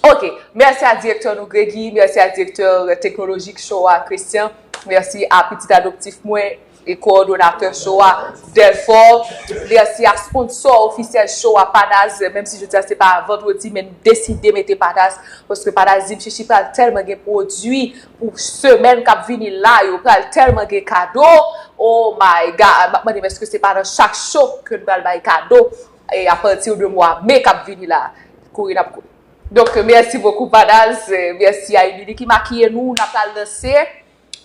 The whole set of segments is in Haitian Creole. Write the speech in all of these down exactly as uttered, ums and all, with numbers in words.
Ok, mèsi a direktè nou Gregi, mèsi a direktè teknolojik show a Christian, mèsi a pitit adoptif mwen e kowòdonatè show a Delfort, mèsi a sponsò ofisyèl show a Panaz, menm si jodi a se pa vandredi, men m deside mete Panaz, paske Panaz di m Chichi pral tèlman gen pwodui pou semèn k ap vini la yo, pral tèlman gen kado, oh my God, m ap mande m èske se pa nan chak show ke n pral bay kado, e apati de mwa me k ap vini la, kouri n ap kouri. Donk, mèsi bokou Panaz, mèsi a Emily ki makiye nou, n ap pral lanse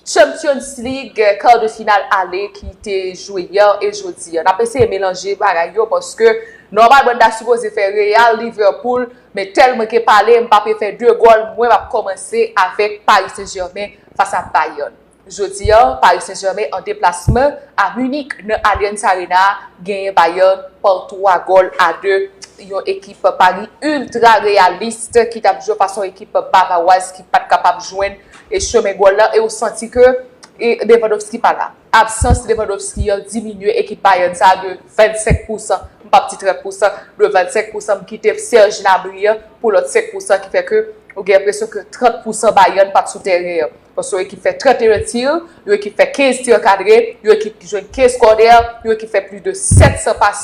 Champions League, kar de final ale ki te jwe yè e jodi a. N ap eseye melanje bagay yo paske nòmalman n ta sipoze fè Real, Liverpool, men tèlman ke pale, m pa pe fè de gòl, mwen m ap kòmanse avèk Paris Saint-Germain fas a Bayern. Jodi a, Paris Saint-Germain an deplasman a Munich nan Allianz Arena genyen Bayern pa twa gòl a de. Yon ekip Paris ultra reyalis ki t ap jwe fason ekip bavawaz ki pa t kapab jwenn e chemen gòl la e ou santi ke e Lewandowski pa la. Absans Lewandowski an diminye ekip Bayern sa de vennsenk pousan, m p ap di trant pousan, de vennsenk pousan m kite Serge Gnabry an pou lòt senk pousan ki fè ke ou gen enpresyon ke trant pousan Bayern pa t sou teren an. Paske yon ekip fè trannteyen ti, yon ekip fè kenz ti kadre, yon ekip ki jwenn kenz kònè, yon ekip fè plis de sèt san pas.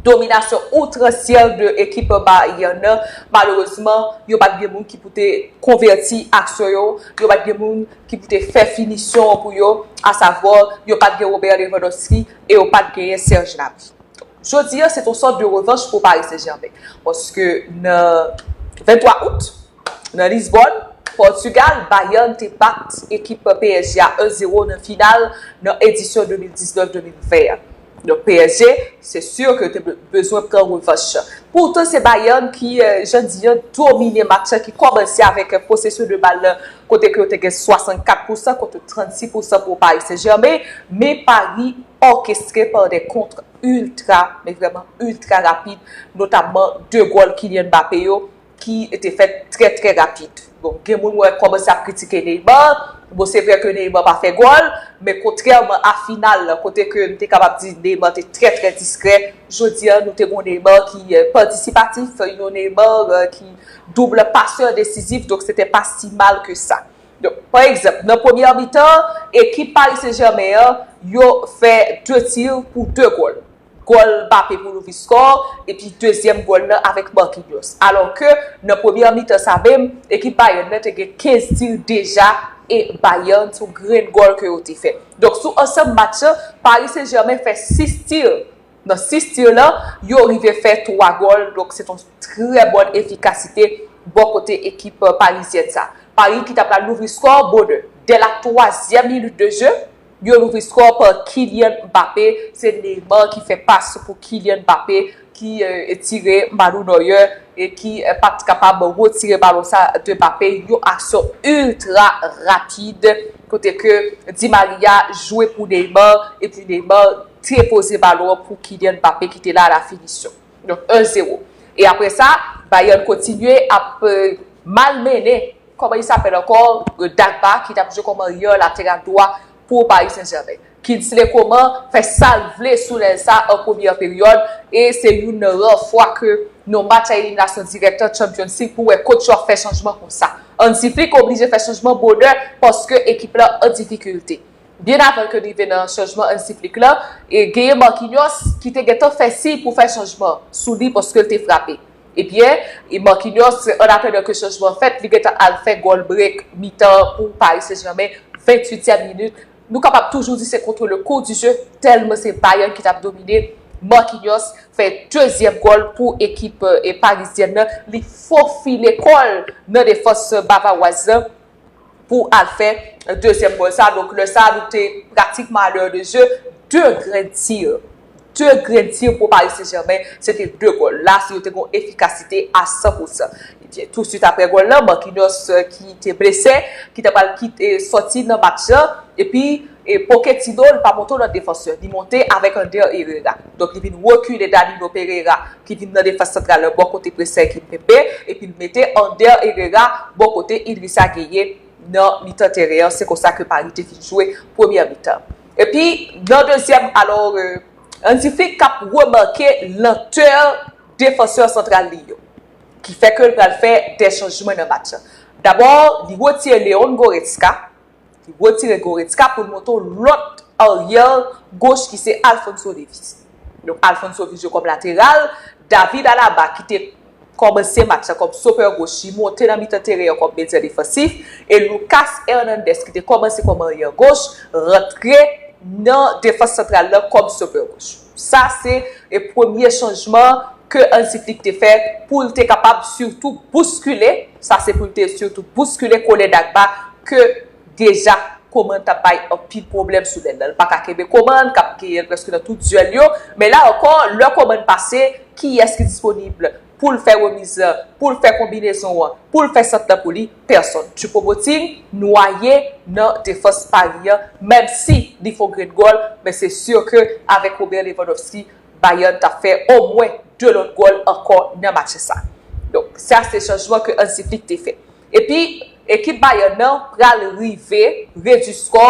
Dominasyon outransyèl de ekip Bayern nan, malerezman, yo pa t gen moun ki pou te konvèti aksyon yo, yo pa t gen moun ki pou te fè finisyon an pou yo, asavwa, yo pa t gen Robert Lewandowski e yo pa t genyen Serge Gnabry. Jodi a, se t yon sòt de revanch pou Paris Saint-Germain. Paske nan venntwa out, nan Lisbòn, Pòtigal, Bayern te bat ekip P S G a en zéro nan final nan edisyon de mil diznèf de mil ven an. Donk, P S G, se si ke yo te be- bezwen pran revanch. Poutan, se Bayern ki, euh, jan di an, domine match la, ki kòmanse avèk posesyon de bal la, kote ke yo te gen swasannkat pousan kont trannsis pousan pou Paris Saint-Germain, men Paris òkestre pa de kont ultra, men vrèman ultra rapid, notamman de gòl Kylian Mbappé yo, ki te fèt trè, trè rapid. Bon, gen moun wè kòmanse ap kritike Neymar. Bon, se vrè ke Neymar pa fè gòl, men kontrèman a final, kote ke m te kapab di Neymar te trè, trè diskrè, jodi a, nou te gon Neymar ki, euh, patisipatif, yon Neymar, euh, ki double pasè desizif, donk se te pa si mal ke sa. Donk, pa egzanp, nan premyè mitan, ekip Paris Saint-Germain an, yo fè de ti pou de gòl. Gòl Mbappé pou louvri skò, epi dezyèm gòl nan avèk Marquinhos. Alò ke nan premyè mitan sa menm, ekip Bayern nan te gen kenz ti deja e Bayern se yon grenn gòl ke yo te fè. Donk sou ansanm match la, Paris Saint-Germain fè sis ti. Nan sis ti la, yo rive fè twa gòl. Donk se yon trè bòn efikasite bò kote ekip parizyèn sa. Paris ki t ap pral louvri skò bonè. Dès la twazyèm minit de jeu, yo louvri skò pa Kylian Mbappé, se Neymar ki fè pas pou Kylian Mbappé ki euh, tire Manuel Neuer e ki euh, pa t kapab retire balon sa de Mbappé, yon aksyon ultra rapid kote ke Di Maria jwe pou Neymar epi Neymar te poze balon an pou Kylian Mbappé ki te la a la finisyon. Donk en zéro. E apre sa, Bayern kontinye ap euh, malmennen kòman li sapèl ankò, Dagba ki t ap jwe kòm aryè lateral dwa pou Paris Saint-Germain. Kingsley Coman fè sa l vle sou lèl sa an premyè peryòd e se youn nan ra fwa ke nan match a eliminasyon dirèk nan Champions League pou wè kotch yo ap fè chanjman konsa. Hansi Flick oblije fè chanjman bonè paske ekip la an difikilte. Byen avan ke n rive nan chanjman Hansi Flick la, e genyen Marquinhos ki te gentan fè siy pou fè chanjman sou li paske l te frape. Ebyen, e Marquinhos, an atandan ke chanjman fèt, li gentan al fè gòl brek mitan pou Paris Saint-Germain, venntuityèm minit. Nou kapab toujou di se contre le cours du jeu, tèlman se Bayern ki t ap domine. Marquinhos fè dezyèm gòl pou ekip e parizyèn nan. Li fofile kò l nan defans bavawaz lan pou al fè dezyèm gòl sa. Donk, lè sa, nou te pratikman a lè de jeu, de grenn ti. De grenn ti pou Paris Saint-Germain, se te de gòl. La, si yo te gon efikasite a san pousan. Ebyen, tousuit apre gòl lan, Marquinhos ki te blese, ki ta pral kite sòti nan match lan, epi e Pochettino, li pa monte yon lòt defansè, li monte avèk Ander Herrera. Donk, li vin rekile Danilo Pereira, ki vin nan defans santral bò kote Presnel Kimpembe, epi l mete Ander Herrera bò kote Idrissa Gueye nan mitan teren an. Se konsa ke Paris te fin jwe premyè mitan. Epi, nan dezyèm, alò, euh, Hansi Flick k ap remake lantè defansè santral li yo. Ki fè ke l pral fè de chanjman nan match la. Dabò, li retire Leon Goretzka, li retire Goretzka pou l monte yon lòt aryè goch ki se Alphonso Davies. Donk, Alphonso Davies jwe kòm lateral, David Alaba ki te kòmanse match la kòm stopè goch, li monte nan mitan teren an kòm medyen defansif, e Lucas Hernandez ki te kòmanse kòm aryè goch, rantre nan defans santral la kòm stopè goch. Sa se e premye chanjman ke Hansi Flick te fè pou l te kapab sitou bouskile, sa se pou l te sitou bouskile Kole Dagba ke deja Koman t ap bay anpil pwoblèm sou lèl la. L pa ka kenbe Koman, k ap genyen l prèske nan tout dyèl yo. Men la ankò, lè Koman pase, kiyès ki disponib pou l fè remiz la, pou l fè konbinezon an, pou l fè sant la pou li? Pèsonn. Choupo-Moting nwaye nan defans Paris an, menm si li fè yon grenn gòl, men se si ke avèk Robert Lewandowski, Bayern t ap fè omwen de lòt gòl ankò nan match sa. Donk, sa se chanjman ke Hansi Flick te fè. Epi, ekip Bayern nan pral rive redui skò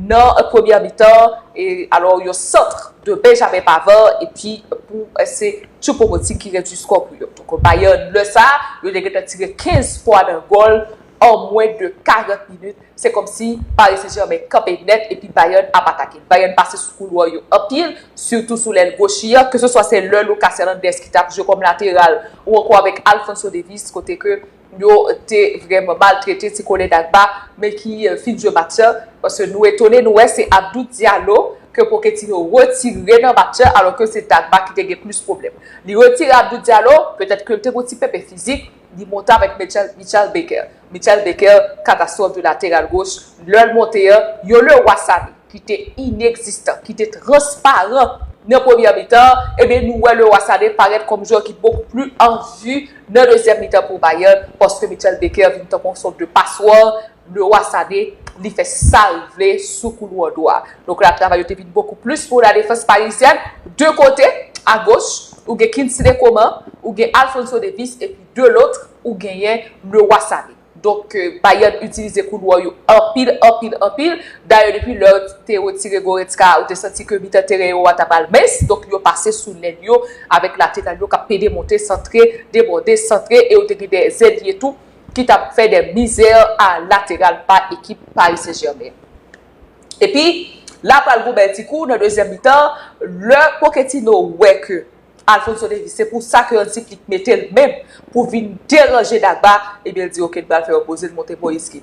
nan premyè mitan. E, alò, yon sant de Benjamin Pavard, epi pou, eh, se Choupo-Moting ki redui skò pou yo. Donk, Bayern, lè sa, yo te gentan tire kenz fwa nan gòl an mwen de karant minit. Se kòmsi Paris Saint-Germain kanpe nèt epi Bayern ap atake. Bayern pase sou koulwa yo anpil, sitou sou lèl goch li an, keseswa se lè Lucas Hernandez ki t ap jwe kòm lateral ou ankò avèk Alphonso Davies, kote ke yo te vrèman maltrete ti Kole Dagba, men ki, eh, fin jwe match la, paske nou etone, nou wè se Abdou Diallo ke Pochettino retire nan match la, alò ke se Dagba ki te gen plis pwoblèm. Li retire Abdou Diallo, petèt ke l te gon ti pepe fizik, li monte avèk Michael, Michael Baker. Michael Baker, katastwòf de lateral goch, lè l monte an, yon Leroy Sané ki te inegzistan, ki te transparan nan premyè mitan, ebyen, nou wè Leroy Sané parèt kòm jwè ki bokou pli an vi nan dezyèm mitan pou Bayern, paske Michael Baker vin tankou yon sòt de paswè, Leroy Sané, li fè sa l vle sou koulwa dwat. Donk la, travay yo te vin bokou plis pou la defans parizyèn. De kote, a goch, ou gen Kingsley Coman, ou gen Alphonso Davies, epi de lòt, ou genyen Leroy Sané. Donk, eh, Bayern itilize koulwa yo anpil, anpil, anpil. Dayè, depi lè yo te retire Goretzka, ou te santi ke mitan teren yo a t ap al mens. Donk, yo pase sou lèl yo avèk lateral yo k ap pede monte, santre, debòde, santre, e yo te gen de zèlye tou ki t ap fè de mizè a lateral pa ekip Paris Saint-Germain. Epi, la pral gwo bèl ti kou nan dezyèm mitan, lè Pochettino wè ke Alphonso Davies, se pou sa ke Hansi Flick mete l menm pou vin deranje Dagba, ebyen, l di, "Ok, m pral fè repoze l, monte Moise Kean."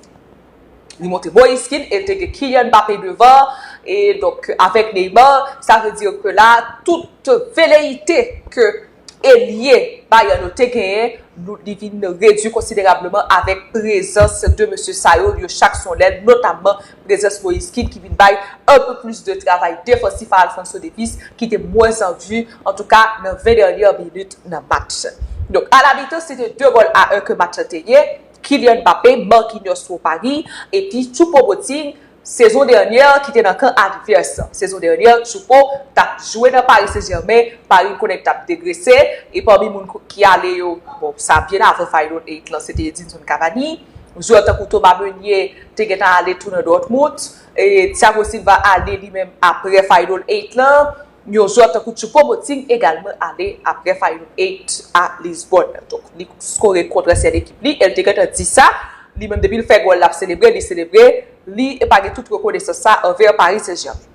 Li monte Moise Kean, e l te gen Kylian Mbappé devan, e donk, avèk Neymar, sa vle di ke la, tout veleyite ke elye Bayern yo te genyen, nou, li vin redui konsiderableman avèk prezans de mesye sa yo, yo chak sou lèl, notamman prezans Moise Kean ki vin bay un peu plus de travay defansif a Alphonso Davies, ki te mwens an vi, antouka, nan ven dènye minit nan match. Donk, a la mitan, se te de gòl a en ke match la te ye. Kylian Mbappé, Marquinhos pou Paris, epi Choupo-Moting, sezon dènyè ki te nan kan advès. Sezon dènyè, Choupo t ap jwe nan Paris Saint-Germain, Paris konnen t ap degrese, e pami moun ko-, ki ale yo, bon, sa byen avan Final Eight lan, se te Edinson Cavani. Jwè tankou Thomas Meunier te gentan ale tou nan Dortmund, e Thiago Silva ale li menm apre Final Eight lan. Yon jwè tankou Choupo-Moting egalman ale apre Final Eight a Lisbonne. Donk, li skore kont ansyen ekip li, e l te gentan di sa. Li menm, depi l fè gòl, l ap selebre, li selebre, li pa gen tout rekonesans sa anvè Paris Saint-Germain.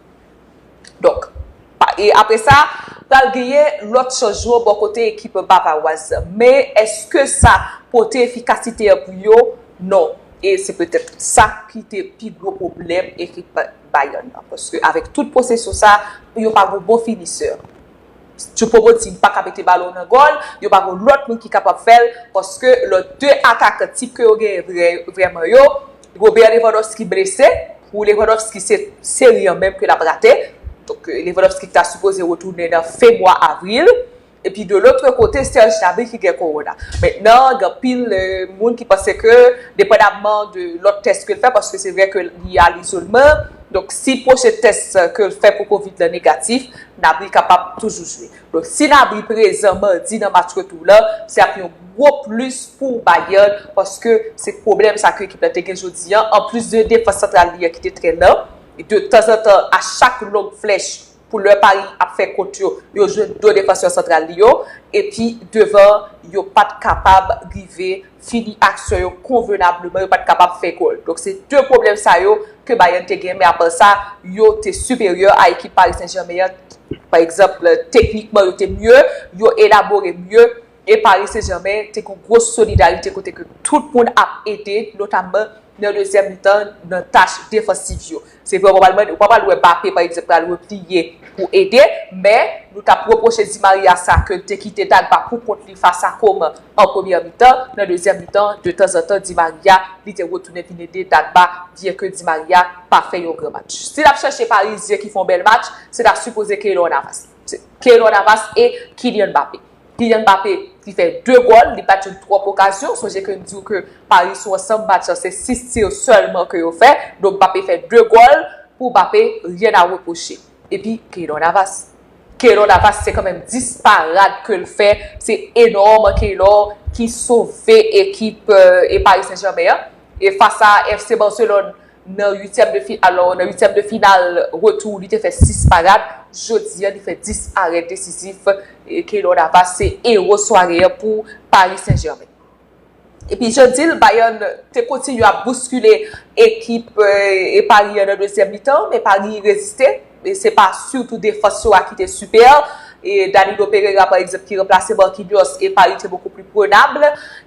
Donk, pa, e apre sa, pral genyen lòt chanjman bò kote ekip bavawaz. Men, èske sa pote efikasite an pou yo? Non. E se petèt sa ki te pi gwo pwoblèm ekip Bayern nan. Paske avèk tout posesyon sa, yo pa gon bon finisè. Choupo-Moting pa ka mete balon nan gòl, yo pa gon lòt moun ki kapab fè l, paske lòt de atakan tip ke yo genyen vrè-, vrèman yo, Robert Lewandowski blese, pou Lewandowski se seri an menm ke l ap rate. Donk, Lewandowski ki ta sipoze retounen nan fen mwa avril. Epi de lòt kote, Serge Gnabry ki gen kowona. Mentnan, gen anpil, eh, moun ki panse ke, depandamman de lòt tès ke l fè, paske se vre ke li al izolman, donk si pwochen tès ke l fè pou kovid lan negatif, Gnabry kapab toujou jwe. Donk, si Gnabry prezan madi nan match retou lan, se ap yon gwo plis pou Bayern, paske se pwoblèm sa ke ekip la te gen jodi an. Anplis de defans santral li an ki te trennen, e de tanzantan, a chak long flèch, pou lè Paris ap fè kont yo, yo jwenn do defansè santral li yo, epi devan yo pa t kapab rive fini aksyon yo konvenableman, yo pa t kapab fè gòl. Donk se de pwoblèm sa yo ke Bayern te gen, men apa sa, yo te siperyè a ekip Paris Saint-Germain an. Pa egzanp, teknikman yo te mye, yo elabore mye, e Paris Saint-Germain te gen gwo solidarite kote ke tout moun ap ede, notamman nan dezyèm mitan, nan tach defansiv yo. Se vre, ou pa pral wè Mbappé, pa egzanp, pral repliye pou ede, men nou t ap repwoche Di Maria sa ke l te kite Dagba pou kont li fas a Coman an premyè mitan. Nan dezyèm mitan, de tanzantan, Di Maria, li te retounen vin ede Dagba, byen ke Di Maria pa fè yon gran match. Si n ap chèche Parizyen ki fè yon bèl match, se ta sipoze Keylor Navas. Keylor Navas e Kylian Mbappé. Kylian Mbappé, li fè de gòl, li pa t jwenn twòp okazyon. Sonje ke m di w ke Paris sou ansanm match lan, se sis tir sèlman ke yo fè. Donk Mbappé fè de gòl, pou Mbappé, rien à reprocher. Epi Keylor Navas. Keylor Navas, se kanmenm dis parad ke l fè. Se enòm Keylor ki sove ekip e Paris Saint-Germain an. E fas a F C Barcelone, nan uityèm de fi, alò, nan uityèm de final retou, li te fè sis parad. Jodi a, li fè dis arè desizif. E Keylor Navas se ewo sware a pou Paris Saint-Germain. Epi jan di l, Bayern te kontinye ap bouskile ekip e Paris an nan dezyèm mitan, men Paris reziste. E se pa sitou defans yo a ki te sipè. E Danilo Pereira, pa egzanp, ki ranplase Marquinhos, e Paris te bokou pli prenab.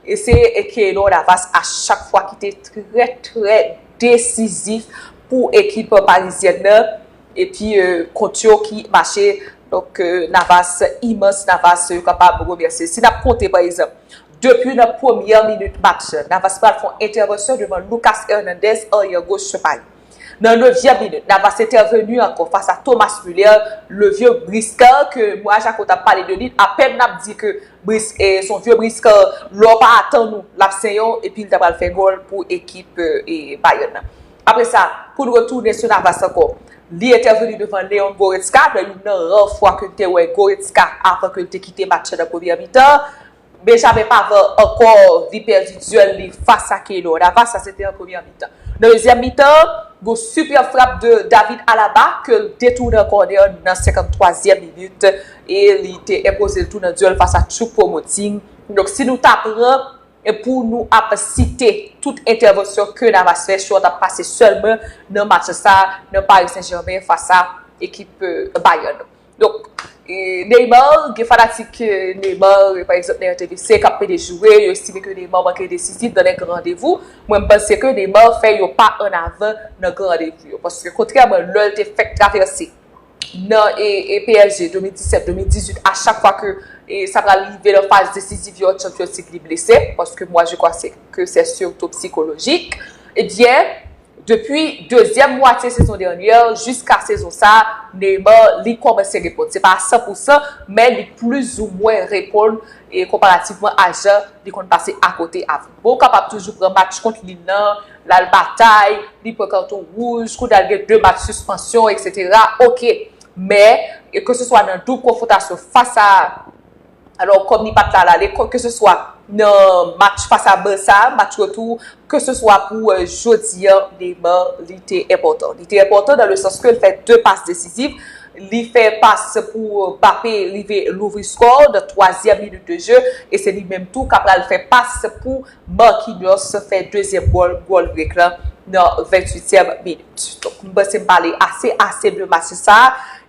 E se Keylor Navas a chak fwa ki te trè, trè desizif pou ekip parizyèn nan. Epi kont yo ki mache. Donk Navas, imans Navas, yo kapab remèsye. Si n ap konte, pa egzanp, depi nan premyè minit match, Navas pral fè yon entèvansyon devan Lucas Hernandez, aryè goch Paris. Nan nevyèm minit, Navas entèveni ankò fas a Thomas Müller, le vieux briscard ke mwen a Jaco t ap pale de li, apèn n ap di ke Bris, e, se yon vye briskan, lè w pa atann ou, l ap senyen w, epi l ta pral fè gòl pou ekip e, Bayern nan. Apre sa, pou n retounen sou Navas ankò, li entèveni devan Leon Goretzka, nan youn nan ra fwa ke n te wè Goretzka avan ke l te kite match nan premyè mitan. Benjamin Pavard ankò, li pèdi dyèl li fas a Keylor Navas, sa se te an premyè mitan. Nan dezyèm mitan, gon sipè frap de David Alaba ke l detounen an kònè nan senkanntwazyèm minit e li te enpoze l tou nan dyèl fas a Choupo-Moting. Donk, si nou ta pran e pou nou ap site tout entèvansyon ke Navas fè, si w t ap pase sèlman nan match sa, nan Paris Saint-Germain fas a ekip e, Bayern. Donk, e, Neymar, gen fanatik e, Neymar, e, pa egzanp, nan R T V C, k ap plede joure, yo estime ke Neymar manke desizif dans les grands rendez-vous. Mwen, m panse ke Neymar fè yon pa an avan nan gran randevou yo. Paske, kontrèman, lè l te fèk travèse nan e, e P S G de mil disèt, de mil dizuit, a chak fwa ke e, sa pral rive nan faz desiziv yo an Champions League, li blese, paske moi, je crois que c'est surtout psychologique. Ebyen, depi dezyèm mwatye sezon dènyè jiska sezon sa, Neymar, li kòmanse reponn. Se pa a san pou san, men li plizoumwen reponn e konparativman a jan li konn pase akote avan. Bon, ou kapab toujou pran match kont li nan, l al batay, li pran katon wouj, kounye a l gen de match sispansyon, etsetera. Oke. Men, e keseswa nan doub konfwontasyon fas a Alò, kòm li pa t la, l ale, keseswa nan match fas a Barça, match retou, keseswa pou e, jodi a, Neymar, li te enpòtan. Li te enpòtan dans le sens que l fè de pas desizif. Li fè pas pou Mbappé rive louvri skò nan twazyèm minit de jeu, e se li menm tou k ap pral fè pas pou Marquinhos fè dezyèm gòl, gòl grèk la, nan venntuityèm minit. Donk, m panse m pale ase, ase de match sa.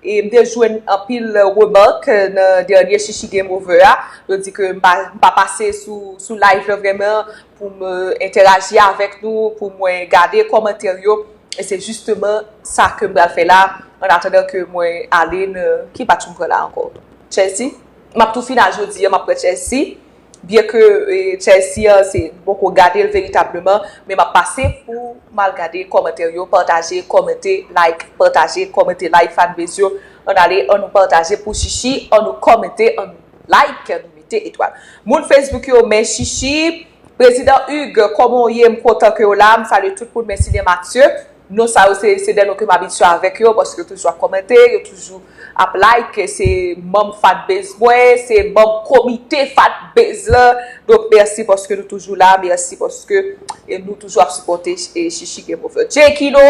E m te jwenn anpil remak nan dènye Chichi Game Over a. Yo di ke m pa, m pa pase sou, sou live la vrèman pou m entèraji avèk nou, pou mwen gade kòmantè yo. E se jisteman sa ke m pral fè la, an atandan ke mwen ale nan, ki match m pran la ankò? Chelsea? M ap tou final jodi a, m ap pran Chelsea. Byen ke e, Chelsea an, se m poko gade l veritableman, men m ap pase pou m al gade kòmantè yo, pataje, kòmante, like, pataje, kòmante, like, fanbase yo. Ann ale, ann nou pataje pou Chichi, ann nou kòmante, ann nou like, ann nou mete etwal. Moun Facebook yo, men Chichi, Prezidan Hugues, kòman w ye? M kontan ke w la. M salye tout moun, men Silyen Mathieu. Non sa yo, se, se de non ke m abitye avèk yo, paske yo toujou ap kòmante, yo toujou ap like, se manm fanbase mwen, se manm komite fanbase la. Donk, mèsi paske nou toujou la, mèsi paske e, nou toujou ap sipòte e, Chichi Game Over. Jay Kino,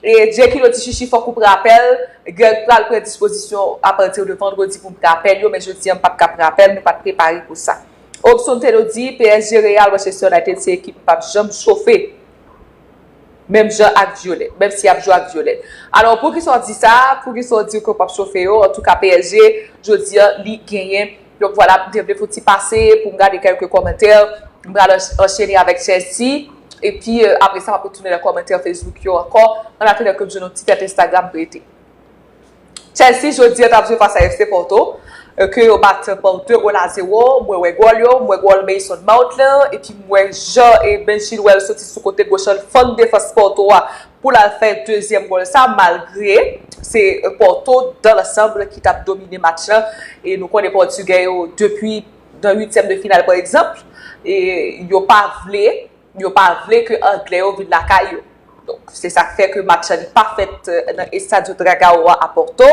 e, Jay Kino di Chichi fòk ou pran apèl. Greg pral pran dispozisyon apati de vandredi pou m pran apèl yo, men jodi a m p ap ka pran apèl, nou pa t prepare pou sa. Obson Telo di, P S G, Real, Manchester United se ekip m p ap janm chofe. Menm jan ak Vyolèt, menm si y ap jwe ak Vyolèt. Alò, poukisa w di sa? Poukisa w di ke w p ap chofe yo? Antouka, P S G, jodi a, li genyen. Donk, vwala, m te vle fè yon ti pase pou m gade kèlke kòmantè. M pral anch- anchene avèk Chelsea. Epi, euh, apre sa, m ap retounen nan kòmantè Facebook yo ankò. An atandan ke m jwenn yon ti tèt Instagram prete. Chelsea, jodi a, t ap jwe fas a F C Porto, euh, ke yo bat pa de gòl a zewo. Mwen wè gòl yo, mwen wè gòl Mason Mount lan, epi mwen jan e Ben Chilwell soti sou kote goch an, fann defans Porto a pou l al fè dezyèm gòl sa, malgre se Porto, dans l'ensemble, ki t ap domine match lan. E nou konnen Pòtigè yo, depi nan uityèm de final, pa egzanp, e yo pa vle, yo pa vle ke Anglè yo vin lakay yo. Donk, se sa k fè ke match lan li pa fèt, euh, nan Estadio Dragao a, a Porto,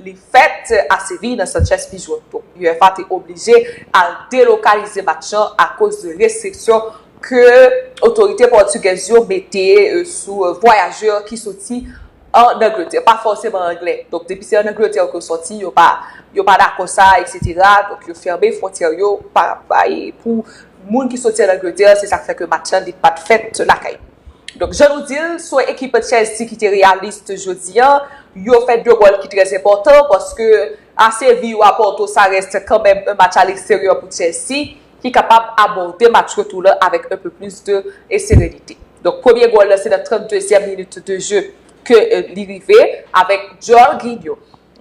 li fèt, euh, a Sevi, nan Sánchez Pizjuan. Donk, U F A te oblije al delokalize match lan akoz de restriksyon ke otorite pòtigèz yo mete, euh, sou, euh, vwayajè ki soti an Angletè, pa fòseman Anglè. Donk, depi se an Angletè ke w sòti, yo pa, yo pa dakò sa, etsetera. Donk, yo fèmen fwontyè yo pa, pa, e pou moun ki soti an Angletè, se sa k fè ke match lan li pa t fèt lakay. Donk, jan nou di l, se yon ekip Chelsea ki te reyalis jodi a. Yo fè de gòl ki trè enpòtan paske a Sevi ou a Porto, sa reste kanmenm yon match a leksteryè pou Chelsea ki kapab abòde match retou la avèk un peu plus de, e, serenite. Donk, premye gòl la, se nan tranndezyèm minit de jeu ke, euh, li rive avèk Jorginho.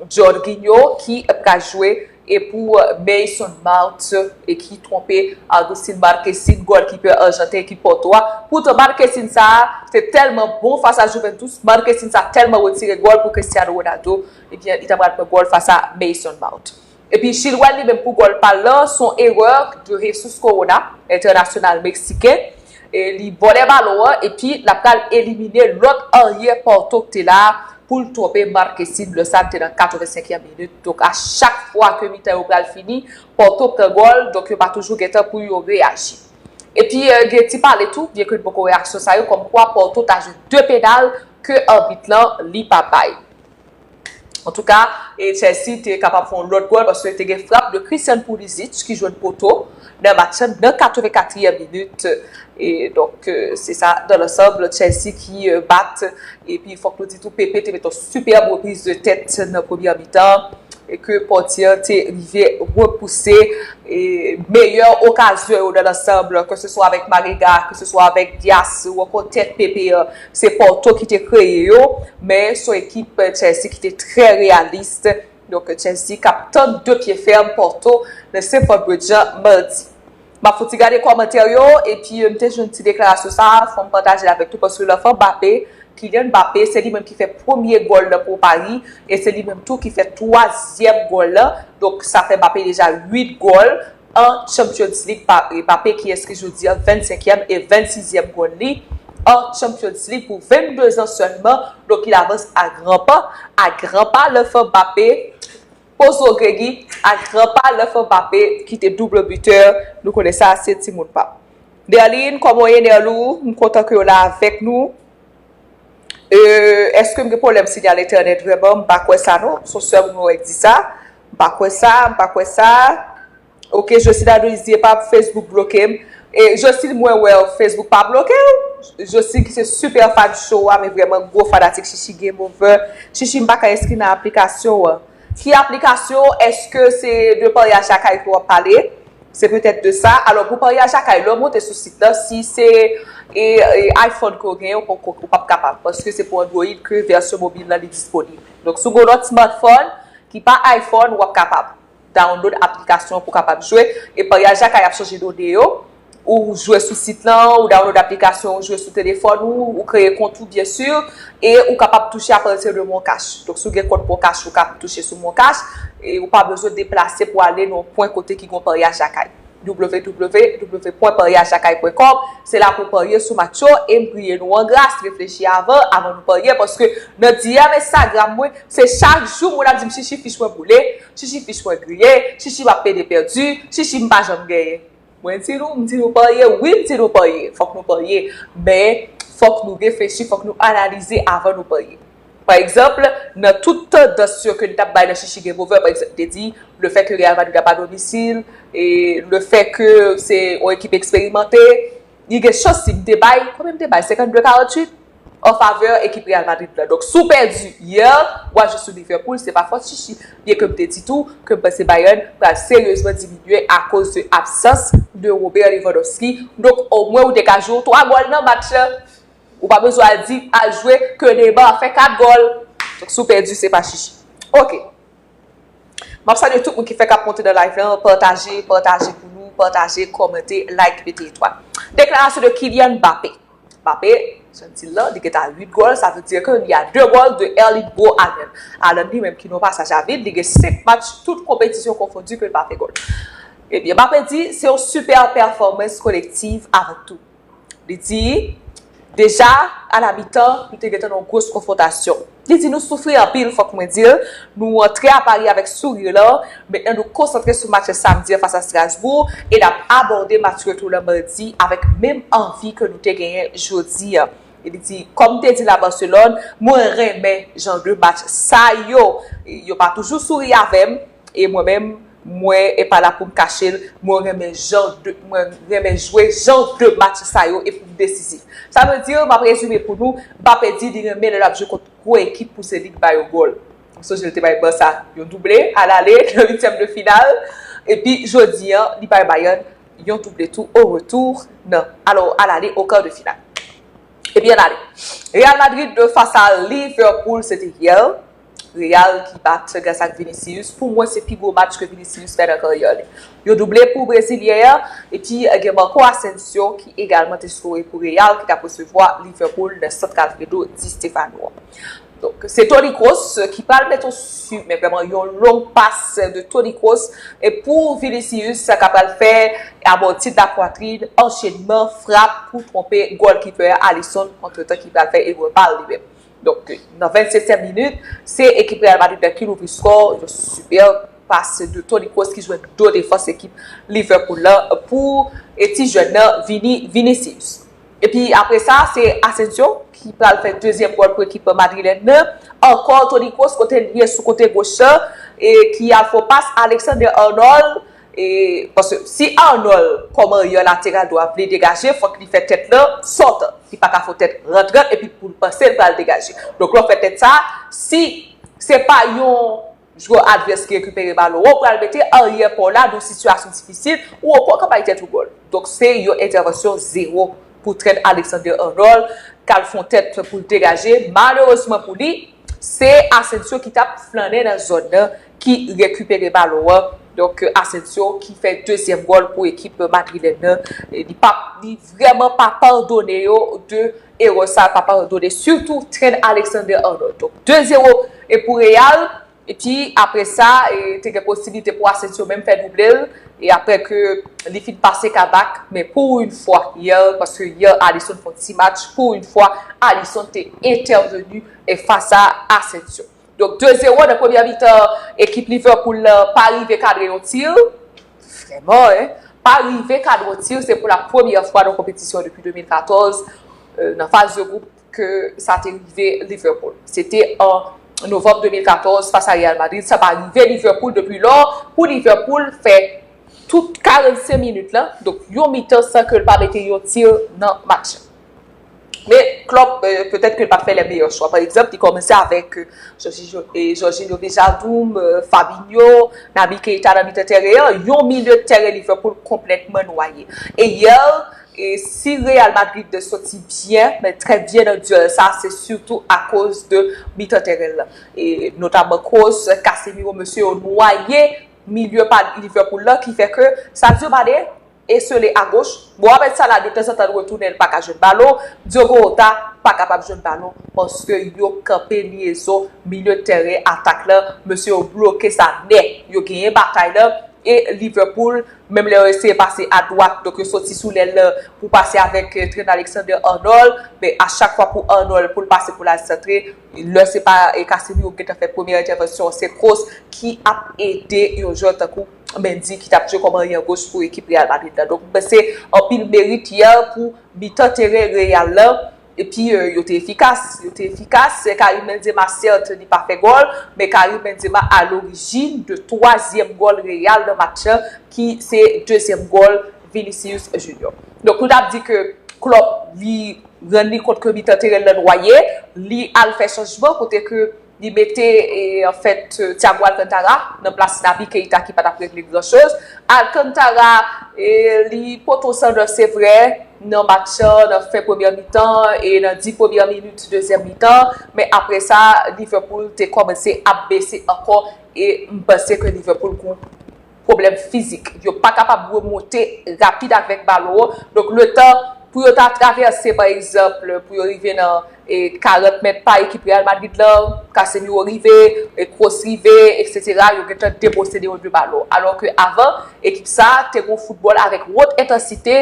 Jorginho ki pral jwe e pou, euh, Mason Mount e ki twonpe Augustin Marquezin, gòlkipè ajanten ekip Porto a. Poutan, Marquezin sa a te tèlman bon fas a Juventus, Marquezin sa a tèlman retire gòl pou Cristiano Ronaldo, ebyen, li ta pral pran gòl fas a Mason Mount. Epi Chilwell li menm pou gòl pa l lan, se yon erè de Jesus Corona, entènasyonal meksiken. E li vòlè balon an, epi l ap pral elimine lòt aryè Porto ki te la pou l twonpe Marquezin. Lè sa a, l te nan katrevensenkyèm minit. Donk, a chak fwa ke mitan yo pral fini, Porto pran gòl, donk yo pa toujou gentan pou yo reyaji. Epi, euh, gen ti pale tou, byen ke n poko wè aksyon sa yo, kòmkwa Porto ta jwe de penal ke abit lan li pa bay. Antouka, e Chelsea te kapab fè yon lòt gòl paske te gen frap de Christian Pulisic ki jwenn poto nan match lan nan katrevenkatriyèm minit. E donk, euh, se sa, dans l'ensemble, Chelsea ki, euh, bat. Epi, fòk nou di tou, Pepe te mete yon sipèb repriz de tèt nan premyè mitan e ke pòtye an te rive repouse e meyè okazyon yo dans l'ensemble, ke se swa avèk Marega, ke se swa avèk Dias ou ankò tèt Pepe an, se Porto ki te kreye yo, men se yon ekip Chelsea ki te trè reyalis. Donk, Chelsea k ap tann de pye fèm Porto nan Stamford Bridge an madi. M ap fouti gade kòmantè yo, epi, euh, m te jwenn ti deklarasyon sa a, fò m pataje l avèk nou, paske lanfan Mbappé, Kylian Mbappé, se li menm ki fè premye gòl lan pou Paris, e se li menm tou ki fè twazyèm gòl lan. Donk, sa fè Mbappé deja uit gòl an Champions League. Pa- Mbappé ki enskri jodi a vennsenkyèm e vennsizyèm gòl li an Champions League pou vennde zan sèlman. Donk, il avance à grands pas, à grands pas, l'enfant Mbappé. Pozo Gregi ak gran pa lanfan Mbappé ki te double buteur, nou konnen sa, se timoun pa m. Nerline, kòman w ye, Nerlou? M kontan ke w la avèk nou. Euh, èske m gen pwoblèm sinyal entènèt vrèman? M pa kwè sa non. Se yon sèl moun mwen wè k di sa. M pa kwè sa, m pa kwè sa. Ok, Jocelyne Adonis di epa Facebook bloke m. E Jocelyne, mwen wè w, Facebook pa bloke w. Jocelyne ki se super fan show a, men vrèman gwo fanatik Chichi Game Over. Chichi, m pa ka enskri nan aplikasyon an. Ki aplikasyon? Èske se de paryaj lakay ke w ap pale? Se petèt de sa. Alò, pou paryaj lakay, lè w monte sou sit la, si se e, e iPhone ke w genyen, ou poko, ou p ap kapab. Paske se pou Android ke vèsyon mobil lan li disponib. Donk, si w gen yon lòt smartphone ki pa iPhone, w ap kapab download aplikasyon pou kapab jwe. E paryaj lakay ap chanje done yo. Ou jwe sou sit lan, ou download aplikasyon, ou jwe sou telefòn ou, ou kreye kont ou, byen si, e ou kapab touche apati de Mon Cash. Donk, si w gen kont Mon Cash, ou ka touche sou Mon Cash, e ou pa bezwen deplase pou ale nan yon pwen kote ki gen yon paryaj lakay. W W W pwen paryaj lakay pwen kòm, se la pou parye sou match yo, e m priye nou an gras, reflechi avan, avan nou parye, paske nan D M Instagram mwen, se chak jou moun ap di m, "Chichi, fich mwen boule, Chichi, fich mwen griye, Chichi, m ap pede pèdi, Chichi, m pa janm genyen." Mwen di nou, m di nou parye, wi, m di nou parye, fòk nou parye, men fòk nou reflechi, fòk nou analize avan nou parye. Pa egzanp, nan tout tandans yo ke n t ap bay nan chichi game over, pa egzanp, m te di, le fè ke Real Madrid ap a domisil, e le fè ke se yon ekip eksperimante, li gen chans si m te bay, konbyen m te bay? Senkannde karanntuit an favè ekip Real Madrid la. Donk, si w pèdi yè, w a jwe sou Liverpool, se pa fòt chichi. Byen ke m te di tou ke m panse Bayern pral seryezman diminye akoz de absans de Robert Lewandowski. Donk, omwen ou te ka jwe yon twa gòl nan match la. Ou pa bezwen al di al jwe ke Neymar fè kat gòl. Donk, si w pèdi, se pa chichi. Ok. M ap salye tout moun ki fèk ap monte nan live lan. Pataje, pataje pou nou, pataje, kòmante, like, mete etwal. Deklarasyon de Kylian Mbappé. Mbappé, jan n di l lan, li gen ta uit gòl, sa vle di ke li a de gòl de Erling Braut Haaland. Haaland li menm ki nan pasaj a vid, li gen senk match, tout konpetisyon konfondi ke l pa fè gòl. Ebyen, Mbappé di, se yon super pèfòmans kolektiv avan tou. Li di, deja, a la mitan, nou te gentan nan yon gwo konfwontasyon. Li di, nou soufri anpil, fòk mwen di l. Nou antre a Paris avèk souri lan. Mentnan, nou konsantre sou match samdi an fas a Strasbourg e n ap abòde match retou lan madi avèk menm anvi ke nou te genyen jodi an. E li di, kòm m te di l a Barcelone, mwen renmen jan de match sa yo. Yo pa toujou souri avè m, e mwen menm, mwen e pa la pou m kache l, mwen renmen jan de, mwen renmen jwe jan de match sa yo e pou m desizif. Sa vle di, m ap rezime pou nou, Mbappé di li renmen lè l ap jwe kont gwo ekip pou se li k ba yo gòl. M sonje l te bay Barça yon double alale nan uityèm de final, epi jodi an, li bay Bayern yon double tou o retou nan, alò, alale o quart de finale. Ebyen, ale. Real Madrid fas a Liverpool, se te yè. Real ki bat gras ak Vinicius. Pou mwen, se pi gwo match ke Vinicius fè nan karyè li. Yon double pou Brezilyen an, epi gen Marco Asensio ki egalman te skore pou Real, ki t ap resevwa Liverpool nan sant Alfredo Di Stefano an. Donk, se Toni Kroos ki pral mete yon su, men vrèman yon long pas de Toni Kroos e pou Vinicius, sa ka pral fè amòti de la pwatrin, anchenman, frap pou twonpe gòlkipè Alisson, antretan ki pral fè erè bal li menm. Donk, nan vennsetyèm minit, se ekip Real Madrid ki louvri skò, yon super pas de Toni Kroos ki jwenn do defans ekip Liverpool la pou e ti jèn nan Vini, Vinicius. Epi apre sa, se Asensio ki pral fè dezyèm gòl pou ekip madrilèn nan. Ankò, Toni Kroos kote l ye sou kote goch la, e ki al fè yon pas Alexander Arnold. E, paske si Arnold, kòm aryè lateral dwa, vle degaje, fòk li fè tèt lan sòt. Li pa ka fè tèt rant rant epi pou l panse l pral degaje. Donk, lè w fè tèt sa, si se pa yon jwè advès ki rekipere balon an, ou pral mete aryè pa w la nan yon sitiyasyon difisil, ou ankò ka bay tèt ou gòl. Donk, se yon entèvansyon zewo pou Trent Alexander Arnold, k al fè yon tèt pou l degaje. Malerezman pou li, se Asensio ki t ap flannen nan zòn nan ki rekipere balon an. Donk, Asensio ki fè dezyèm gòl pou ekip madrilèn nan. E li pa, li vrèman pa padone yo de erè sa, pa padone sitou Trent Alexander Arnold. Donk, de zewo e pou Real. Epi apre sa, e, te gen posiblite pou Asensio menm fè double l. E apre ke li fin pase Kabak, men pou yon fwa, yè, paske yè Alisson fè yon ti match, pou yon fwa, Alisson te entèveni e fas a Asensio. Donk, de zewo nan premyè mitan, ekip Liverpool la pa rive kadre yon ti. Vrèman, en. Pa rive kadre yon ti, se pou la premyè fwa nan konpetisyon depi de mil katòz, e, nan faz de gwoup ke sa te rive Liverpool. Se te an novanm de mil katòz fas a Real Madrid. Sa pa rive Liverpool depi lò. Pou Liverpool fè tout karannsenk minit la, donk yon mitan san ke l pa mete yon ti nan match la. Men Klopp, e, petèt ke l pa t fè lè meyè chwa. Pa egzanp, li kòmanse avèk, e, Jorginho, e, Jorginho Wijnaldum, e, Fabinho, Naby Keita nan mitan teren an, yon milye teren Liverpool konplètman nwaye. E yè, e si Real Madrid soti byen, men trè byen nan dyèl sa, se sitou akoz de mitan teren lan. E notaman Kroos, Casemiro, mesye yo nwaye milye pa Liverpool lan, ki fè ke Sadio Mane esele agoch. Mohamed Salah, de tanzantan, l retounen, l pa ka jwenn balon. Diogo Jota pa kapab jwenn balon, paske yo kanpe lyezon milye teren atak lan. Mesye yo bloke sa nèt. Yo genyen batay lan. E Liverpool, menm lè yo eseye pase adwat, donk yo soti sou lèl lan pou pase avèk, e, Trent Alexander-Arnold, men a chak fwa pou Arnold, pou l pase pou l al santre, lè se pa, e, Casemiro gentan fè premye entèvansyon, se Kroos ki ap ede yon jwè tankou Mendy ki t ap jwe kòm arye goch pou ekip Real Madrid la. Donk, m panse anpil merit yè pou mitan teren Real lan. Epi euh, yo te efikas, yo te efikas. Karim Benzema, sèt, li pa fè gòl, men Karim Benzema a lorijin de twazyèm gòl Real nan match lan, ki se dezyèm gòl Vinicius Junior. Donk nou t ap di ke Klopp li rann li kont ke mitan teren nan nwaye, li al fè chanjman kote ke li mete e, anfèt Thiago Alcantara nan plas Naby Keita ki pa t ap regle gran choz. Alcantara e, li pote yon san nèf se vre nan match lan nan fen premyè mitan e nan dis premyè minit dezyèm mitan, men apre sa Liverpool te kòmanse ap bese ankò e m panse ke Liverpool gon pwoblèm fizik. Yo pa kapab remonte rapid avèk balon an. Donk letan pou yo ta travèse pa egzanp, pou yo rive nan e, karant mèt pa ekip Real Madrid lan, Casemiro rive, e, Kroos rive, etsetera, yo gentan deposede yo de balon. Alò ke avan, ekip sa a te gon foutbòl avèk wot entansite,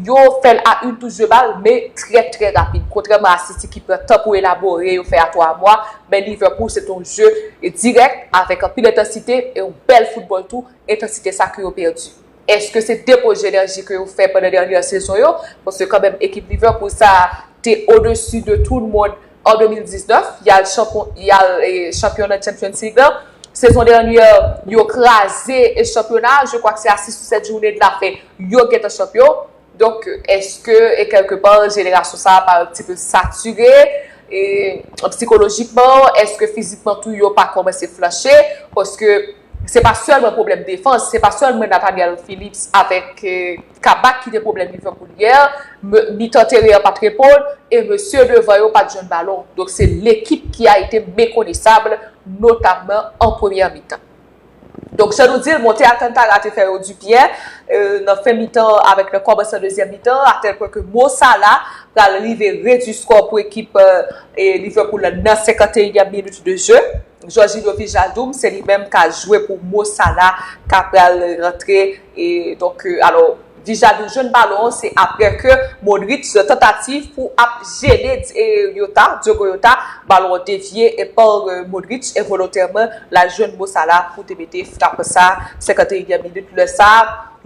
yo fè l a yon touch de bal, men trè trè rapid. Kontrèman a City ki pran tan pou elabore, yo fè a twa mwa, men Liverpool se te yon je dirèk avèk anpil entansite e yon bèl foutbòl tou, entansite sa ke yo pèdi. Èske se depoz enèji ke yo fè pandan dènye sezon yo? Paske kanmenm ekip Liverpool sa a te odesi de tout le monde an de mil diznèf, y al chanpyon, y al e, chanpyon nan Champions League lan. Sezon dènye, yo kraze e chanpyona, je crois que c'est à six ou sept journées de la fin, yo gentan chanpyon. Donk, èske e kèlkepa jenerasyon sa a pa yon ti pe satire e, sikolojikman, èske fizikman tou yo pa kòmanse flanche? Paske se pa sèlman pwoblèm defans, se pa sèlman Nathaniel Phillips avèk e, Kabak ki te pwoblèm Liverpool yè, mitan teren an pa t reponn e mesye devan yo pa t jwenn balon. Donk se lekip ki a ete mekonesab, notamman an premyè mitan. Donk jan nou di l, monte Alcantara te fè yo dibyen e, nan fen mitan avèk nan kòmansman dezyèm mitan, atèl pwen ke Mo Salah pral rive redui skò pou ekip e, Liverpool la nan senkanteyinyèm minit de je. Jorginho Wijnaldum, se li menm ka jwe pou Mo Salah ka pral rantre. E donk, e, alò, Wijnaldum jwenn balon an, se apre ke Modric, tantativ pou ap jene e, Jota, Diogo Jota, balon an devye e pa e, Modric, e volontèman l al jwenn Mo Salah pou te mete frap sa, senkanteyinyèm minit. Lè sa,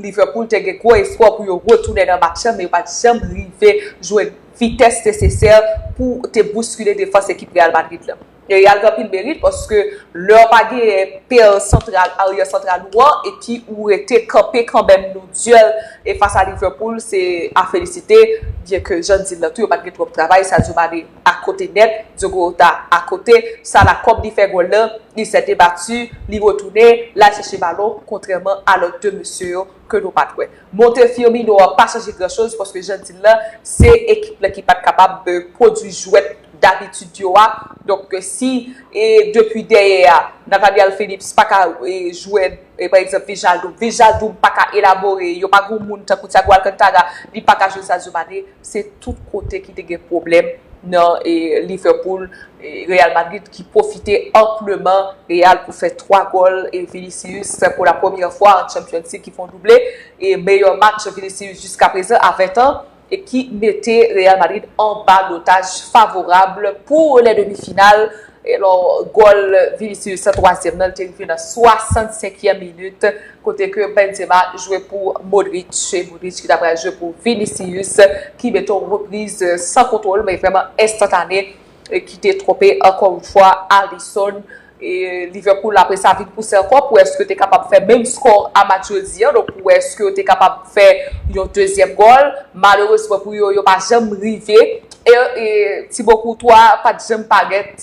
Liverpool te gen gwo espwa pou yo retounen nan match lan, men yo pa t janm rive jwenn vitès nesesè pou te bouskile defans ekip Real Madrid lan. Real gen anpil merit paske lè w pa gen pè santral, aryè santral ou an, epi ou rete kanpe kanmenm nan dyèl e fas a Liverpool, se a felisite, byen ke jan n di l lan tou, yo pa t gen twòp travay, Sadio Mane akote nèt, Diogo Jota akote, Salah kòm li fè gòl lan, li sèt e bati, li retounen, l al chèche balon, kontrèman a lòt de mesye yo ke nou pa t wè. Monte Firmino an pa chanje gran choz paske jan n di l lan, se ekip lan ki pa t kapab e, pwodui jwèt dabitid yo a. Donk, e, si e, depi dèyè a, Nathaniel Phillips pa ka e, jwe, e, pa egzanp, Wijnaldum, Wijnaldum pa ka elabore, yo pa gen moun tankou Thiago Alcantara, li pa ka jwe Sadio Mane, se tout kote ki te gen pwoblèm nan e, Liverpool, e, Real Madrid ki pwofite anpleman Real pou fè twa gòl e Vinicius pou la premyè fwa an Champions League ki fè yon double e meyè match Vinicius jiska prezan a ven tan e ki mete Real Madrid anba lotaj favorab pou les demi-finales. Alò, gòl Vinicius twazyèm nan, li te rive nan swasannsenkyèm minit, kote ke Benzema jwe pou Modric, e Modric ki ta pral jwe pou Vinicius, ki mete yon repriz san kontwòl, men vrèman enstantane, e ki te twonpe ankò yon fwa Alisson. E Liverpool apre sa vin pouse ankò pou èske yo te kapab fè menm skò a match jodi an, donk pou èske yo te kapab fè yon dezyèm gòl. Malerezman pou yo, yo pa janm rive. E, e Thibaut Courtois pa t janm parèt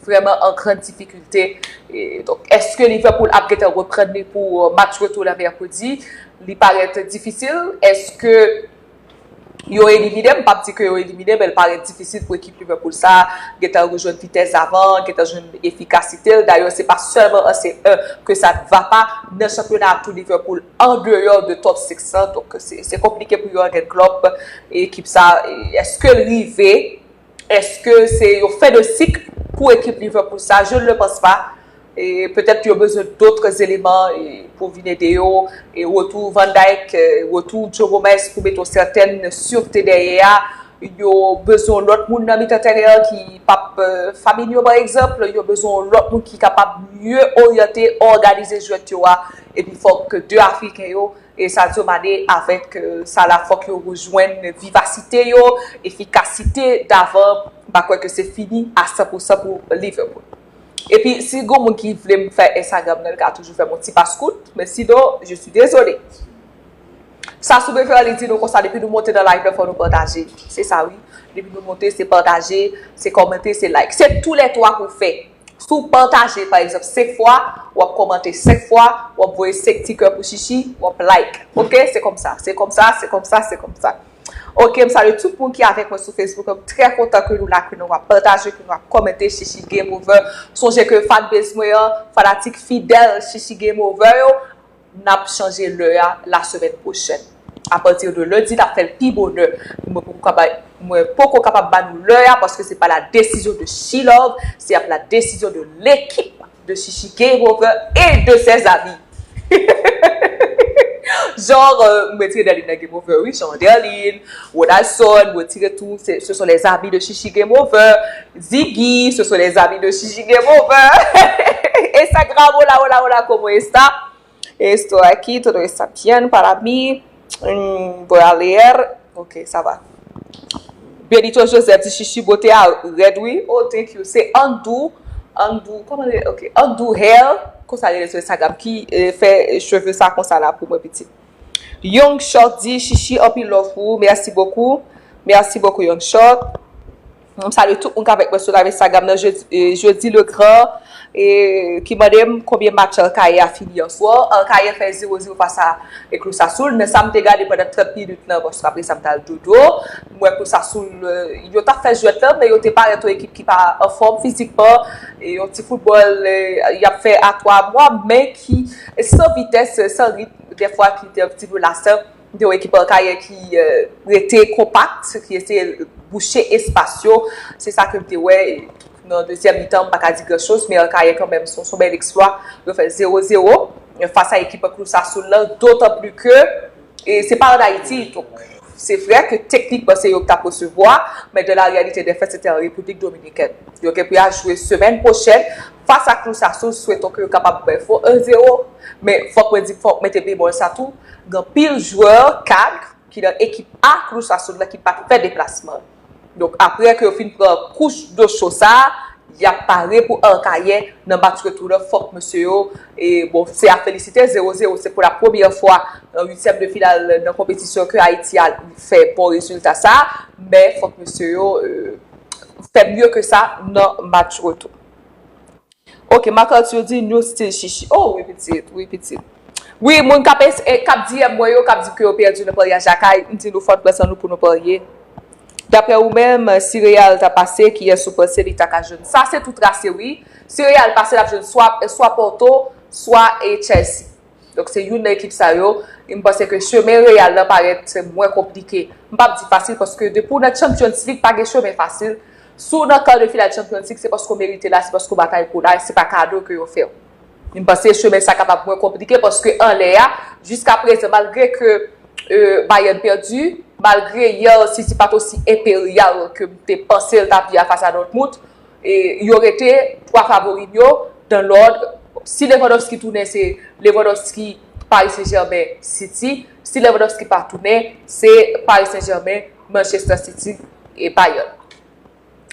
vrèman an gran difikilte. E, donk, èske Liverpool ap gentan reprann li pou match retou la mèkredi? Li parèt difisil. Èske yo elimine? M p ap di ke yo elimine, men l parèt difisil pou ekip Liverpool sa gentan rejwenn vitès avan, gentan jwenn efikasite l. Dayè, se pa sèlman an C un ke ça ne va pas nan chanpyona a tou, Liverpool an deyò de top six lan. Donk, se, se konplike pou Jurgen Klopp e ekip sa. E èske l rive? Èske se yon fen de sik pou ekip Liverpool sa? Je ne le pense pas. E petèt yo bezwen dòt eleman e pou vin ede yo. E retou Van Dijk, e retou Joe Gomez pou mete yon sètèn sirte dèyè a. Yo bezwen yon lòt moun nan mitan teren an ki p ap e, Fabinho, pa egzanp. Yo bezwen yon lòt moun ki kapab mye oryante, òganize jwèt yo a. Epi fòk de Afriken yo E Sadio Mane avèk euh, Salah fòk yo rejwenn vivasite yo, efikasite davan. M pa kwè ke se fini a san pou san pou Liverpool. Epi si gon moun ki vle m fè Instagram nan, l ka toujou fè m yon ti pas kout, men sinon, je suis désolé. Sa sou bezwen li di nou konsa, depi nou monte nan live la, fò nou pataje. Se sa wi. Depi nou monte, se pataje, se kòmante, se like. Se tou lè twa pou fè. Si w pataje, pa egzanp, senk fwa, w ap kòmante senk fwa, w ap voye senk ti kè pou Chichi, w ap like. Oke? Se konsa, se konsa, se konsa, se konsa. Oke, m salye tout moun ki avèk mwen sou Facebook. M trè kontan ke nou la, ke nou ap pataje, ke nou ap kòmante. Chichi Game Over. Sonje ke fan base mwen an, fanatik fidèl Chichi Game Over yo, n ap chanje lè a la semèn pwochèn. Apati de lendi, n ap fè l pi bonè. Mwen poko ka bay, mwen poko kapab ba nou lè a paske se pa la décision de She Love, se ap la décision de l'équipe de Chichi Game Over et de ses amis. Genre, euh, mwen retire Derline nan Game Over, wi, Jean Derline, Ronaldson, mwen retire tou, ce sont les amis de Chichi Game Over, Ziggy, ce sont les amis de Chichi Game Over. Instagram, hola, hola, hola, ¿cómo está? Esto aquí, todo está bien para mí. Mm, voy a leer. Ok, ça va. Benito Joseph di Chichi bote a rèd wi. Oh, thank you. Se Andou. Andou, kòman li? Ok. Andou Hair. Konsa li rele sou Instagram. Ki eh, fè cheve sa konsa la pou mwen pitit. Young Short di Chichi anpil love pou ou. Merci beaucoup. Merci beaucoup Young Short. M salye tout moun k avèk mwen sou live Instagram nan, Jeudy, eh, Jeudy Legrand, eh, ki mande m konbyen match Al Khayr a fini answè. Al Khayr fè zewo zewo fas a eh, Cruz Azul, men sa m te gade pandan trant minit nan, paske apre sa m t al dodo. M wè Cruz Azul, eh, yo t ap fè jwèt lan, men yo te parèt yon ekip ki pa anfòm fizikman, e yon ti foutbòl eh, y ap fè a twa mwa, men ki eh, san vitès, san ritm, dèfwa ki te yon ti pe lasan. De yon ekip Al Khayr ki eh, rete konpak, ki eseye bouche espas yo. Se sa ke m te wè nan dezyèm mitan, m pa ka di gran choz, men Al Khayr kanmenm, se yon bèl eksplwa. Yo fè zewo zewo fas a ekip Cruz Azul lan, dotan pli ke e se pa ann Ayiti. Donk, se vre ke teknikman se yo ki t ap resevwa, men dans la réalité des faits, se te an Repiblik Dominikèn. Yo gen pou y al jwe semèn pwochèn fas a Cruz Azul, swetons ke yo kapab fè yon zewo, men fòk mwen di, fòk mete bemòl sa tou, gen anpil jwè kad ki nan ekip A Cruz Azul la ki pa t fè deplasman. Donk, apre ke yo fin pran kouch do cho sa a, y ap pare pou Al Khayr nan match retou la. Fòk mesye yo, e bon, se a felisite, zewo zewo, se pou la premyè fwa nan uityèm de final nan konpetisyon ke Ayiti al fè bon rezilta sa a, men fòk mesye yo eh, fè mye ke sa nan match retou. Ok, Marc Arthur di new style Chichi. Oh, wi pitit, wi pitit. Wi, moun k ap es- eh, k ap D M mwen yo, k ap di ke yo pèdi nan paryaj lakay, m di nou fò n pran san nou pou nou parye. Daprè ou menm, si Real ta pase, kiyès ou panse li ta ka jwenn? Sa se tou trase, wi. Si Real pase, l ap jwenn swa, swa Porto, swa eh, Chelsea. Donk, se youn nan ekip sa yo. E m panse ke chemen Real lan parèt mwen konplike. M p ap di fasil, paske depi w nan Champions League, pa gen chemen fasil. Si w nan kar de final Champions League, se paske w merite l la, se paske w batay pou l la, e se pa kado ke yo fè w. M panse chemen sa kapab mwen konplike, paske anlè a, jiska prezan, malgre ke eh, Bayern pèdi, malgre yè City pa t osi enperyal ke m te panse l t ap ye a fas a Dortmund, e yo rete twa favori m yo, dans l'ordre. Si Lewandowski tounen, se Lewandowski, Paris Saint-Germain, City. Si Lewandowski pa tounen, se Paris Saint-Germain, Manchester City e Bayern.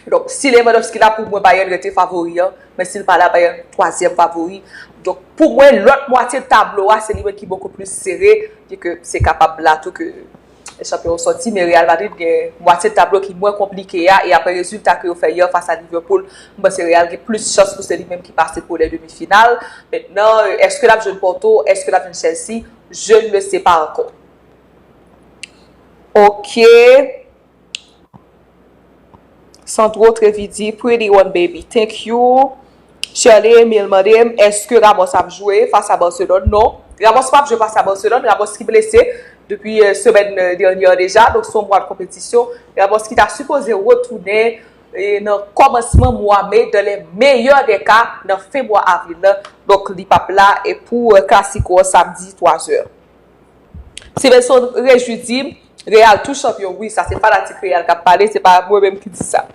Donk, si Lewandowski la, pou mwen, Bayern rete favori an, men si l pa la, Bayern twazyèm favori. Donk, pou mwen, lòt mwatye tablo a, se li menm ki bokou plis sere, byen ke se kapab la tou ke chanpyon an sòti, men Real Madrid gen mwatye tablo ki mwen konplike a, e apre rezilta ke yo fè yè fas a Liverpool, m panse Real gen plis chans pou se li menm ki pase pou les demi-finales. Mentnan, èske l ap jwenn Porto, èske l ap jwenn Chelsea? Je ne le sais pas encore. Ok. Sandro Trevi di, Pretty one baby, thank you. Shirley Emile mande m, èske Ramos ap jwe fas a Barcelone? Non. Ramos p ap jwe fas a Barcelone. Ramos ki blese depi eh, semèn eh, dènyè deja. Donk, se yon mwa de konpetisyon. Ramos ki ta sipoze retounen eh, nan kòmansman mwa me, dans les meilleurs des cas, nan fen mwa avril la. Donk, li p ap la e pou eh, Clasico an samdi twa zè. Stevenson Rejou di, Real tou chanpyon. Wi, sa se fanatik Real k ap pale, se pa mwen menm ki di sa.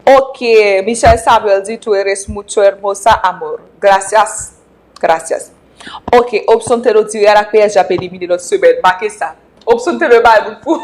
Ok, Michel Samuel di, Tú eres mucho hermosa, amor. Gracias. Gracias. Ok, opsyon Telo di Real ak P S G ap elimine lòt semèn. Make sa. Opsyon Telo bay moun fou.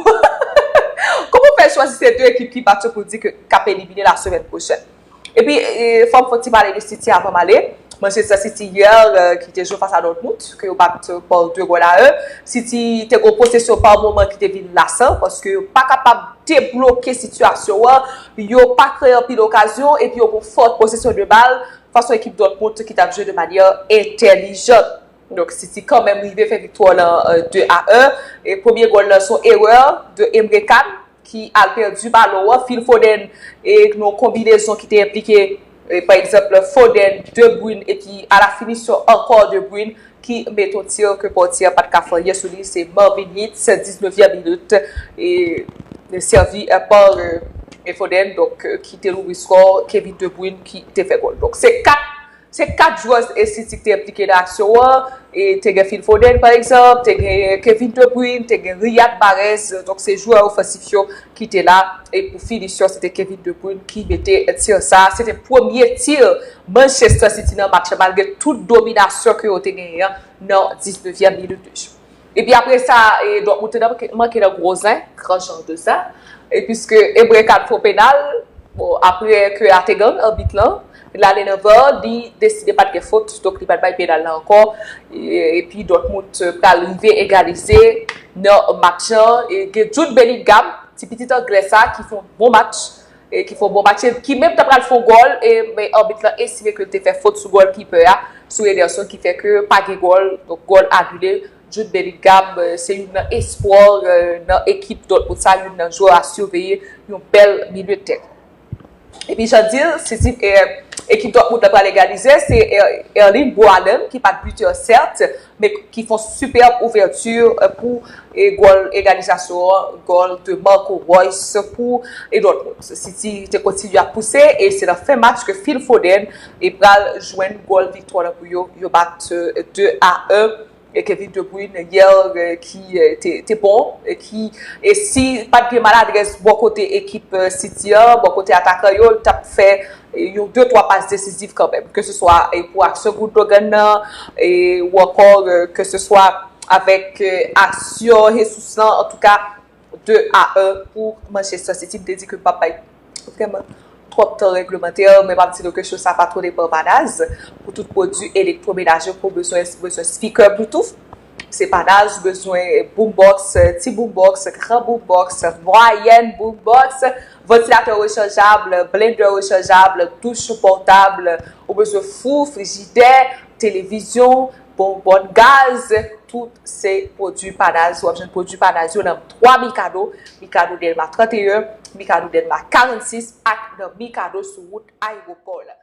Kòman w fè chwazi se de ekip ki bat yo pou di ke k ap elimine la semèn pwochèn? Epi, e, fò m fè yon ti pale de City avan m ale. Manchester City yè, e, ki te jwe fas a Dortmund, ke yo bat, e, pa de gòl a en. City te gen yon posesyon pa moman ki te vin lasan, paske yo pa kapab debloke sitiyasyon an, yo pa kreye anpil okazyon, epi yo gen fòt posesyon de bal, fas a ekip Dortmund ki t ap jwe de manyè entèlijan. Donk, City kanmenm rive fè viktwa lan, e, de a en. E premye gòl lan se yon erè de Emre Can ki al pèdi balon an. Phil Foden e nan yon konbinezon ki te enplike, e, pa egzanp, Foden, De Bruyne, epi a la finisyon ankò De Bruyne ki mete yon ti ke pòtye a pa t ka fè anyen sou li. Se Marvin Hitz, diznèvyèm minit, e sèvi, e, pa, e, Foden, donk, e, ki te louvri skò, Kevin De Bruyne ki te fè gòl. Donk, se kat Se kat jwè e City ki te enplike nan aksyon an. E te gen Phil Foden, pa egzanp, te gen Kevin De Bruyne, te gen Riyad Mahrez. Donk, se jwè ofansif yo ki te la. E pou finisyon, se te Kevin De Bruyne ki mete ti sa. Se te premye ti Manchester City nan match la, malgre tout dominasyon ke yo te genyen an nan diznèvyèm minit de jeu. Epi apre sa, e, Dortmund te nan, manke nan gwo zen, gran jan de zen. E piske Emre Can fè yon penal, bon, apre ke Attengan, abit lan, l ale nan var, li deside pa t gen fot, donk li pa t bay penal la ankò. E, epi Dortmund, e, pral rive egalize nan match lan. E gen Jude Bellingham, ti pitit anglè sa, ki fè yon bon match, e ki fè yon bon match, e ki menm ta pral fè yon gòl, e, men abit lan estime ke l te fè fot sou gòlkipè a, sou Ederson, ki fè ke pa gen gòl, donk gòl anile. Jude Bellingham, e, se youn nan espwa, e, nan ekip Dortmund sa, youn nan jwè a siveye, yon bèl milye tèren. Epi jan di, City, e, ekip Dortmund la pral egalize, se, e, Erling Braut Haaland ki pa t bitè, sèt, men ki fè yon sipèb ouvèti, e, pou, e, gòl egalizasyon an, gòl de Marco Reus pou, e, Dortmund. City te kontinye ap pouse, e se nan fen match ke Phil Foden, e, pral jwenn gòl viktwa la pou yo, yo bat, e, de a en. E Kevin De Bruyne yè, e, ki, e, te, te bon, e ki, e si pa t gen maladrès bò kote ekip, e, City an, bò kote atakan yo, l t ap fè, e, yon de twa pas desizif kanmenm. Ke se swa, e, pou aksyon Gundogan nan, e, ou ankò, e, ke se swa avèk, e, aksyon Jesus lan, antouka, de a en pou Manchester City. M te di ke m p ap bay vrèman twòp tan règlemantè, men m ap di nou ke cho sa pa twò depann Panaz. Pou tout pwodui elektwomenaje, ou bezwen, bezwen speaker Bluetooth, se Panaz. Ou bezwen boombox, ti boombox, gran boombox, mwayèn boombox, vantilatè rechanjab, blender rechanjab, douch pòtab, ou bezwen fou, frijidè, televizyon, bonbòn gaz, tout se pwodui Panaz. W ap jwenn pwodui Panaz yo nan twa Mikado, Mikado Dèlma trannteyen, Mikado Dèlma karannsis ak nan Mikado sou wout ayewopò la.